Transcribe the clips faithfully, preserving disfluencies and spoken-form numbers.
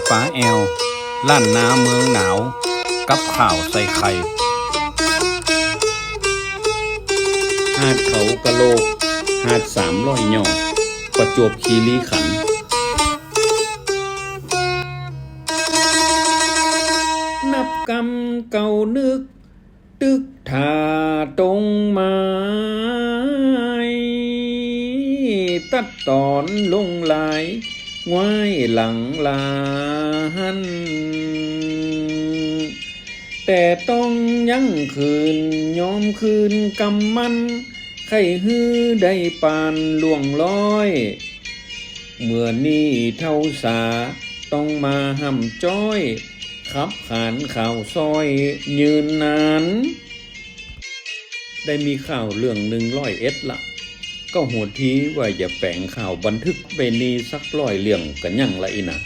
ป๋าแอว ล้านนาเมืองหนาว กับข่าวใส่ไข่ หาดเขากะโหลก หาดสามร้อยยอด ประจวบคีรีขันธ์ นับกำเก่านึก ตึกถ่าตรงหมาย ตัดต๋อนลงลาย งว้ายหลังลาหัน แต่ต้องยั้งคืน ยอมคืนกำมัน ใค่หื้อได้ปานล่วงลอย เมื่อนี้เฒ่าสา ต้องมาฮ่ำจ๊อย ขับขานข่าวซอยยืนนาน ได้มีข่าวเรื่องนึ่งร้อยเอ็ดละ ก็หัวทีว่าจะแป๋งข่าวบันทึกไปนี้สักร้อยเรื่องก็ยังละอี้นา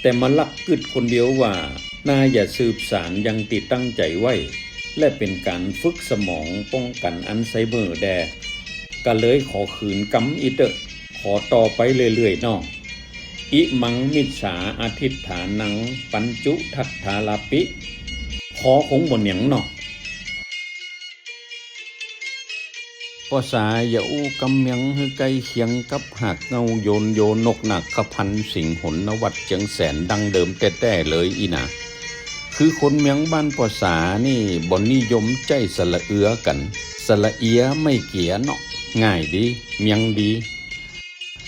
แต่มาลักกึ๊ดคนเดียวว่า น่าจะสืบสานอย่างตี้ตั้งใจ๋ไว้ และเป๋นก๋านฝึกสมองป้องกั๋นอัลไซเมอร์แด่ ก็เลยขอขืนกำอี้เต๊อะ ขอต่อไปเรื่อยๆ เนาะ อิมัง มิจฉา อธิฏฐานัง ปัญจุ ทัฏฐาลาปิ ขอคงบ่เหนียงเนาะ ป้อสาอย่าอู้กำเมียงหื้อใก้เคียงกับหากเหง้าโยนโยนกนาคพันธ์ สิงหนวัตร เจืองแสน ดั้งเดิมแต๊ๆ เลยอี้นา คือคนเมืองบ้านป้อสานี่บ่นิยมใจ๊สระเอือกั๋น สระเอียไม่เกียเนาะ ง่ายดี เมียงดี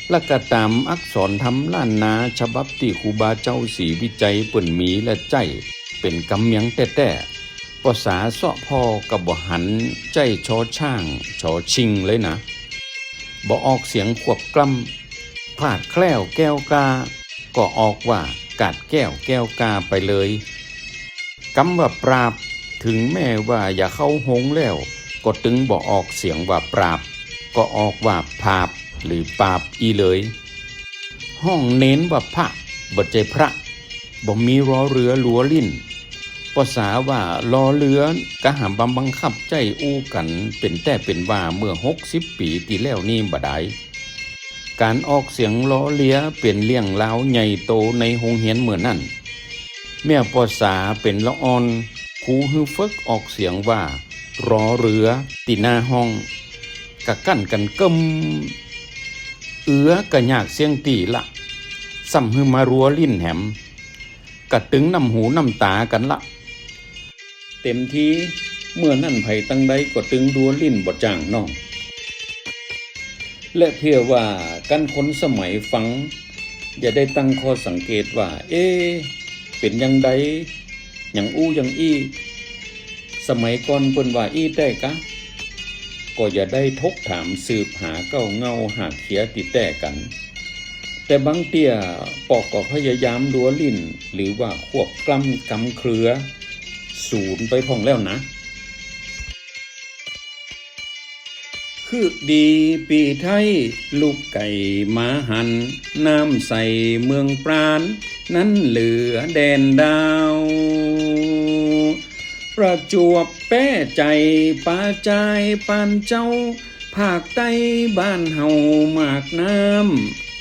และก็ต๋ามอักษรธรรมล้านนาฉบับตี้ครูบาเจ้าศรีวิชัยเปิ้นมีและใจ๊เป๋นกำเมียงแต๊ๆ ป้อสาเซาะผ่อก็บ่หันใจ๊ชอช้าง ชอชิงเลยนะ บ่ออกเสียงควบกล้ำ พลาดแคล้วแก้วกล้า ก็ออกว่ากาดแก้วแก้วกล้าไปเลย กำว่าปราบ เถิงแม้ว่าจะเข้าโฮงแล้ว ก็ตึงบ่ออกเสียงว่าปราบ ก็ออกว่าผาบ หรือปาบอี้เลย ฮ้องเณรว่าพระ บ่ใจ้พระ บ่มีรอเรือลัวลิ้น ป้อสาว่ารอเรือก็หาบ่บังคับใจ๊อู้กั๋นเป๋นแต๊เป๋นว่าเมื่อหกสิบปี๋ตี้แล้วนี้บ่ดาย ก๋านออกเสียงลอเรือเป๋นเรื่องราวใหญ่โตในโฮงเฮียนเมื่อนั้น เมื่อป้อสาเป๋นละอ่อน ครูหื้อฝึกออกเสียงว่ารอเรือ ตี้หน้าห้อง ก็กั้นกั๋นเกิ่ม เอือก็ยากเสี้ยงตี้ละ ซ้ำหื้อมาลัวลิ้นแหม ก็ตึงน้ำหูน้ำต๋ากั๋นละ เต็มที เมื่อนั้นใผตังใดก็ตึงลัวลิ้นบ่จ้างน้อง และเผื่อว่ากั๋นคนสมัยฟัง จะได้ตั้งข้อสังเกตว่า เอ๊ะ เป๋นอย่างใด หยังอู้อย่างอี้ สมัยก่อนเปิ้นว่าอี้แต๊กะ ก็จะได้ถกถามสืบหาเก๊าเหง้าหาเขียติดแต๊กั๋น แต่บางเตื้อปอก็พยายามลัวลิ้น หรือว่าควบกล้ำกำเคือ สูญไปพ่องแล้วนะ คึดีปี๋ไท้ ลูกไก่หมาหัน น้ำใสเมืองปราณ นั้นเหลือแดนดาว ประจวบแป๊ใจ๋ ป๋าจายปานเจ้า ภาคใต้บ้านเฮามากน้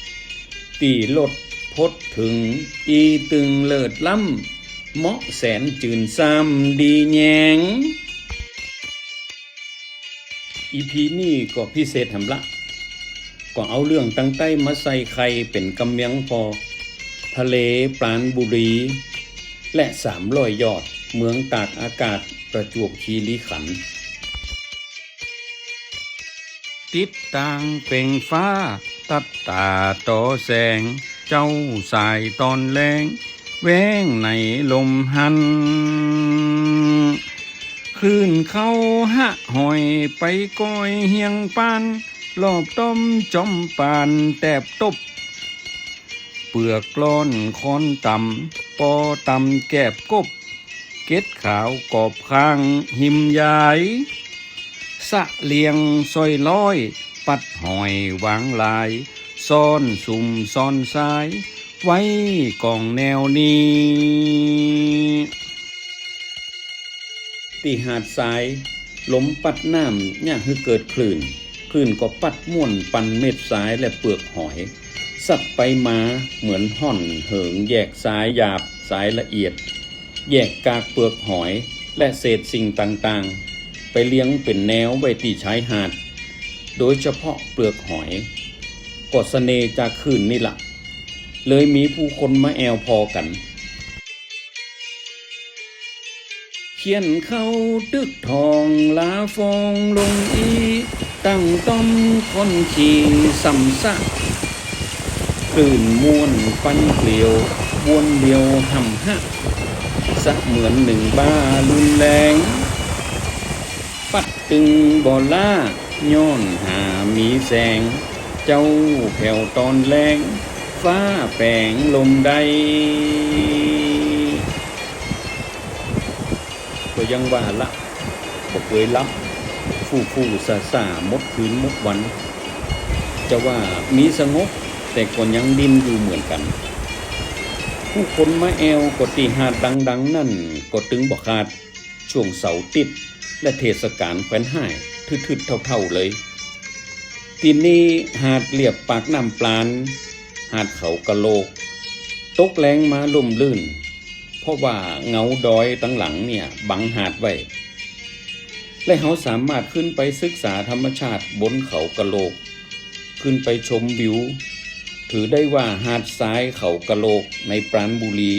ำ ตี้ลดพดเถิง อี้ตึงเลิศล้ำ เหมาะแสนจื่นซ่ำดีแยง อีพีนี้ก็พิเศษแหมละ ก็เอาเรื่องตังใต้มาใส่ไข่เป๋นกำเมียงผ่อ ทะเลปราณบุรี และสามร้อยยอด เมืองตากอากาศ ประจวบคีรีขันธ์ ติดตางเป๋งฟ้า ตัดต๋าต่อแสง เจ๊าสายต๋อนแลง แว้งในลมหัน คลื่นเข้าหะหอย ไปก้อยเฮียงปาน รอบต้อมจอมปานแตบตบ เปือกล้อนค้อนต่ำ ปอต่ำแกบกบ เก็ดขาวกอบข้างหิมยาย สะเหลียงซอยร้อย ปัดหอยวางลาย ซ่อนสุมซ่อนซาย ไว้ก่องแนวนี้ ตี้หาดทราย ลมปั๊ดน้ำเยียะหื้อเกิดคลื่น คลื่นก็ปั๊ดม่วนปั่นเม็ดทรายและเปือกหอย สัตว์ไปมาเหมือนฮ่อนเหิงแยกสายหยาบสายละเอียด แยกกากเปลือกหอยและเศษสิ่งต่างๆ ไปเรียงเป๋นแนวไว้ตี้ชายหาด โดยเฉพาะเปลือกหอย ก็เสน่ห์จากคลื่นนี่ละ เลยมีผู้คนมาแอ่วผ่อกั๋น เขียนเข้าตึกทองหลาฟองลงอี้ ตั้งต้อมค่อนขี่ส่ำซะ คลื่นม่วนปันเกลียว วนเดียวห่ำฮะ เสมือนนึ่งบ้ารุนแรง ปัดตึงบ่ล้า ย้อนหามีแสง เจ้าแผวต๋อนแลง ฟ้าแป๋งลมได้ ก็ยังว่าละ บ่เกยหลับ ฟู่ๆ ซ่าๆ หมดคืนหมดวัน จะว่ามีสงบ แต่ก็ยังดิ้นอยู่เหมือนกั๋น ผู้คนมาแอ่วก็ตี้หาดดังๆ นั้นก็ตึงบ่ขาด ช่วงเสาร์อาติ๊ดและเทศกาลแขวนฮ้าย ทึดๆ เท่าๆ เลย ตี้นี่หาดเลียบปากน้ำปราณ หาดเขากะโหลก ตกแล้งมาร่มรื่น เพราะว่าเงาดอยตังหลังเนี่ยบังหาดไว้ และเฮาสามารถขึ้นไปศึกษาธรรมชาติบนเขากะโหลก ขึ้นไปชมวิว ถือได้ว่าหาดทรายเขากะโหลกในปราณบุรี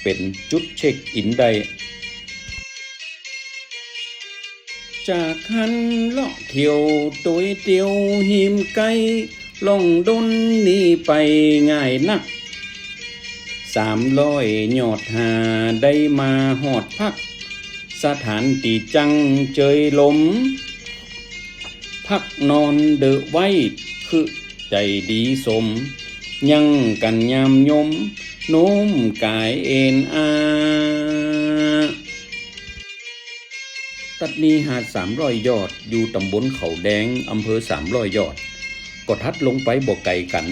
เป๋นจุดเช็คอินได้ จากหั้นเลาะเที่ยวตวยเตียวฮิมไก ล่องด้นนี้ไปง่ายนัก สามร้อยยอดหาได้มาฮอดพัก สถานตี้จั่งเจยลม พักนอนเดอะไว้คือใจ๋ดีสม ยังกั๋นยามยม โน้มก๋ายเอนอา ตัดนี้หาดสามร้อยยอด อยู่ต๋ำบลเขาแดง อำเภอสามร้อยยอด ก็ถัดลงไปบ่ไก๋กั๋น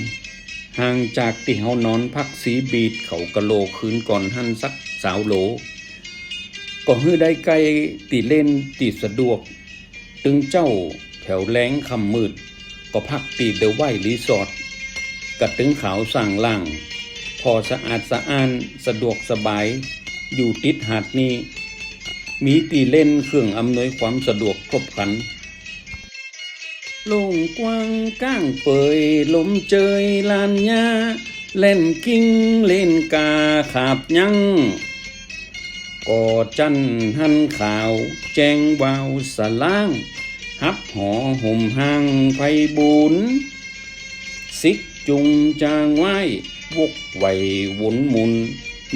ห่างจากตี้เฮานอนพักซีบีชเขากะโหลกคืนก่อนหั้นสักซาวโล ก็หื้อได้ใก้ตี้เล่นตี้สะดวก ตึงเจ๊าแผวแลงค่ำมืด ก็พักตี้เดอะไวท์รีสอร์ท กะตึงขาวส่างล่าง ผ่อสะอาดสะอ้าน สะดวกสบาย อยู่ติดหาดนี้ มีตี้เล่นเครื่องอำนวยความสะดวกครบครัน โล่งกว้างก้างเปย ลมเจยลานหญ้า แล่นกิ้งเล่นกาขาบยั้ง ก่อจั๊นหั้นขาวแจ้งวาวสะล้าง ฮับหอห่มห้างไพบูลย์ สิกจุงจางไหว้ วกไหววนหมุน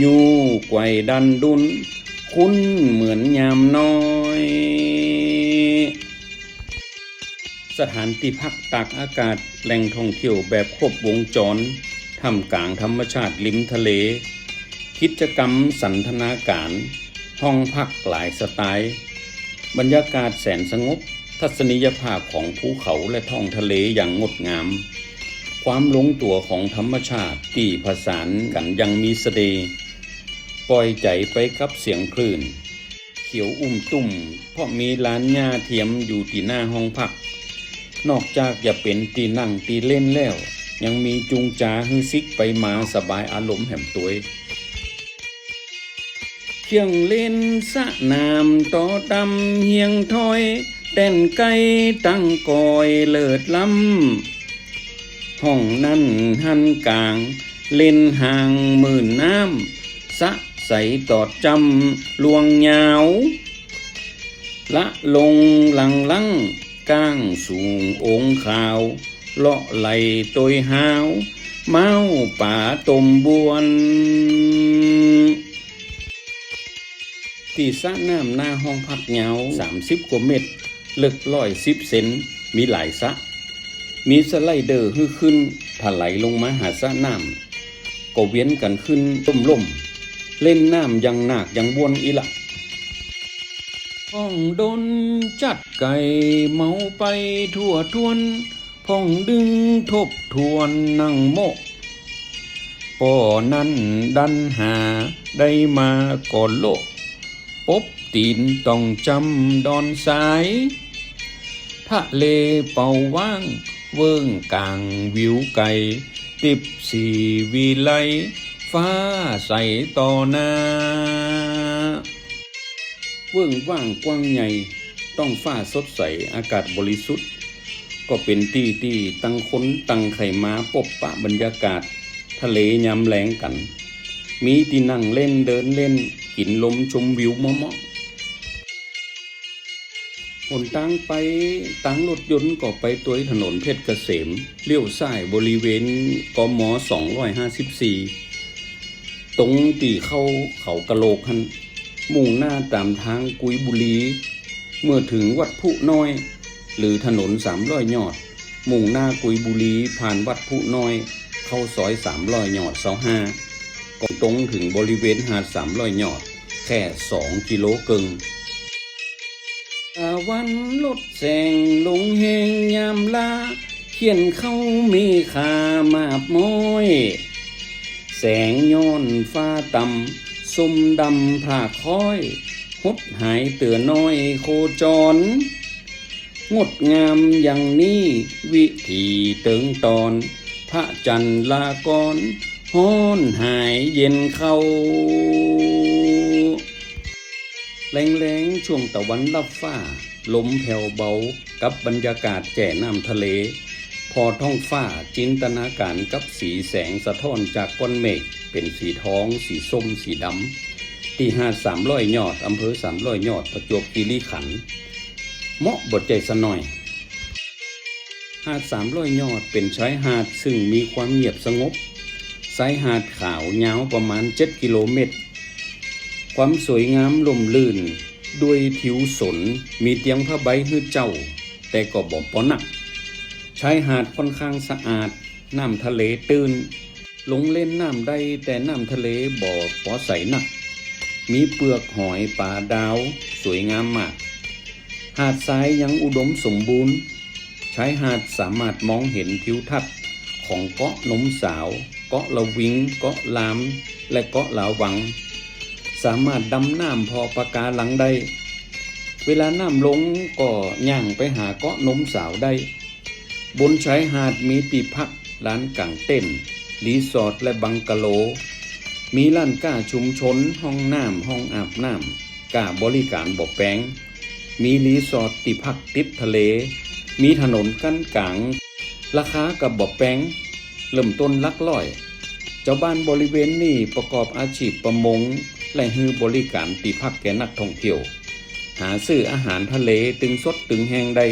ยู้ไกว่ดันดุน คุ้นเหมือนยามน้อย สถานตี้พักตากอากาศ แหล่งท่องเที่ยวแบบครบวงจร ท่ามกลางธรรมชาติริมทะเล กิจกรรมสันทนาการ ห้องพักหลายสไตล์ บรรยากาศแสนสงบ ทัศนียภาพของภูเขาและท้องทะเลอย่างงดงาม ความลงตั๋วของธรรมชาติตี้ผสานกั๋นอย่างมีเสน่ห์ ป่อยใจ๋ไปกับเสียงคลื่น เขียวอุ้มตุ้ม เพราะมีลานหญ้าเทียมอยู่ตี้หน้าห้องพัก นอกจากจะเป๋นตี้นั่งตี้เล่นแล้ว ยังมีจุงจาหื้อสิกไปมาสบายอารมณ์แหมตวย เครื่องเล่นสะหนามต่อตำเฮียงถ้อย แต้นไก้ตั้งกอยเลิศล้ำ ห้องนั้นหั้นก๋าง เล่นหางหมื่นน้ำ สะใสตอดจ้ำลวงยาว ละลงหลังลัง ก้างสูงโองขาว เลาะไหลตวยฮาว ม้าวป๋าตมบวน ตี้สระน้ำหน้าห้องพักยาวสามสิบกว่าเมตร ลึกร้อยสิบเซน มีหลายสระ มีสไลเดอร์หื้อขึ้น ถลายลงมาหาสระน้ำ ก็เวียนกั๋นขึ้นล่มๆ เล่นน้ำอย่างหนากอย่างบ้วนอี้ละ พ่องดนจัดไก่เมาไปทั่วถ้วน พ่องดึงทบทวนนั่งโมะ ป้อนั้นดันหาได้มาก่อโละ ปบตี๋นต้องจำดอนสาย ทะเลเป่าว้างเวิ้งก๋างวิวไก๋ ติ๊บสีวิไล ฟ้าใสต่อหน้า เวิ้งว่างกว้างใหญ่ ต๊องฟ้าสดใส อากาศบริสุทธิ์ ก็เป๋นตี้ตี้ตังคนตังใค่มาปบปะบรรยากาศทะเลยามแลงกั๋น มีตี้นั่งเล่นเดินเล่น กิ๋นลมชมวิวเมาะๆ หนตางไปตางรถยนต์ก็ไปตวยถนนเพชรเกษม เลี้ยวซ้ายบริเวณ กม สองร้อยห้าสิบสี่ ตรงตี้เข้าเขากะโหลกหั้น มุ่งหน้าต๋ามตางกุยบุรี เมื่อเถิงวัดผู้น้อย หรือถนนสามร้อยยอด มุ่งหน้ากุยบุรี ผ่านวัดผู้น้อย เข้าซอยสามร้อยยอดซาวห้า ก็ตรงเถิงบริเวณหาดสามร้อยยอด แค่สองกิโลเกิ่ง ตะวันลดแสงลงแฮงยามลา เขียนเข้าเมฆามากม้อย แสงย้อนฟ้าต่ำ ส้มดำผาค้อย หดหายเตื้อน้อยโคจร งดงามอย่างนี้วิถีเติงตอน พระจันทร์ลากร ฮ้อนหายเย็นเข้า แลงๆ ช่วงตะวันลับฟ้า ลมแผ่วเบา กับบรรยากาศแจ่น้ำทะเล ผ่อท้องฟ้า จินตนาก๋ารกับสีแสงสะท้อนจากก้อนเมฆ เป๋นสีทอง สีส้ม สีดำ ตี้หาดสามร้อยยอด อำเภอสามร้อยยอด ประจวบคีรีขันธ์ เมาะบ่ใจ้ซะหน้อย หาดสามร้อยยอดเป๋นชายหาดซึ่งมีความเงียบสงบ ชายหาดขาวยาวประมาณเจ็ดกิโลเมตร ความสวยงามร่มรื่นด้วยทิวสน มีเตียงผ้าใบหื้อเจ้า แต่ก็บ่ปอนัก ชายหาดค่อนข้างสะอาด น้ำทะเลตื้น ลงเล่นน้ำได้ แต่น้ำทะเลบ่ปอใสนัก มีเปลือกหอยป๋าดาว สวยงามมาก หาดทรายยังอุดมสมบูรณ์ ชายหาดสามารถมองเห็นทิวทัศน์ของเกาะนมสาว เกาะละวิง เกาะลาม และเกาะลาวัง สามารถดำน้ำผ่อปะก๋ารังได้ เวลาน้ำลงก็ย่างไปหาเกาะนมสาวได้ บนชายหาดมีตี้พัก ลานก๋างเต็นท์ รีสอร์ท และบังกะโล มีร้านก๊าชุมชน ห้องน้ำ ห้องอาบน้ำ ก้าบริก๋านบ่แปง มีรีสอร์ทตี้พักติดทะเล มีถนนกั้นก๋าง ราคาก็บ่แปง เริ่มต้นหลักร้อย จาวบ้านบริเวณนี้ประกอบอาชีพประมง และหื้อบริก๋านตี้พักแก่นักท่องเที่ยว หาซื้ออาหารทะเลตึงสดตึงแห้งได้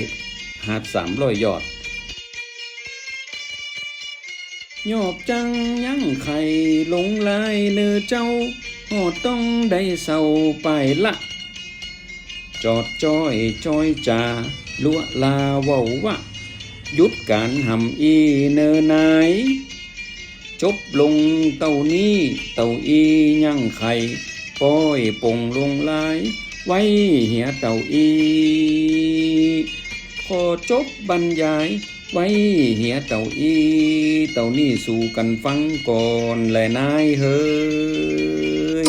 หาดสามร้อยยอด ยอบจังยังใค่หลงหลายเน่อเจ้า ฮอดต้องได้เซาไปละ จอดจ้อยจ้อยจ๋า ลัวลาเว้าว่า หยุดก๋านหำอี้เน่อนาย จบลงเต้านี้ เต้าอี้ยังใค่ ป้อยป่งลวงลาย ไว้เหียเต้าอี้ ขอจบบรรยาย ไว้เหียเต้าอี้ เต้านี้สู่กั๋นฟังก่อนแลนายเฮย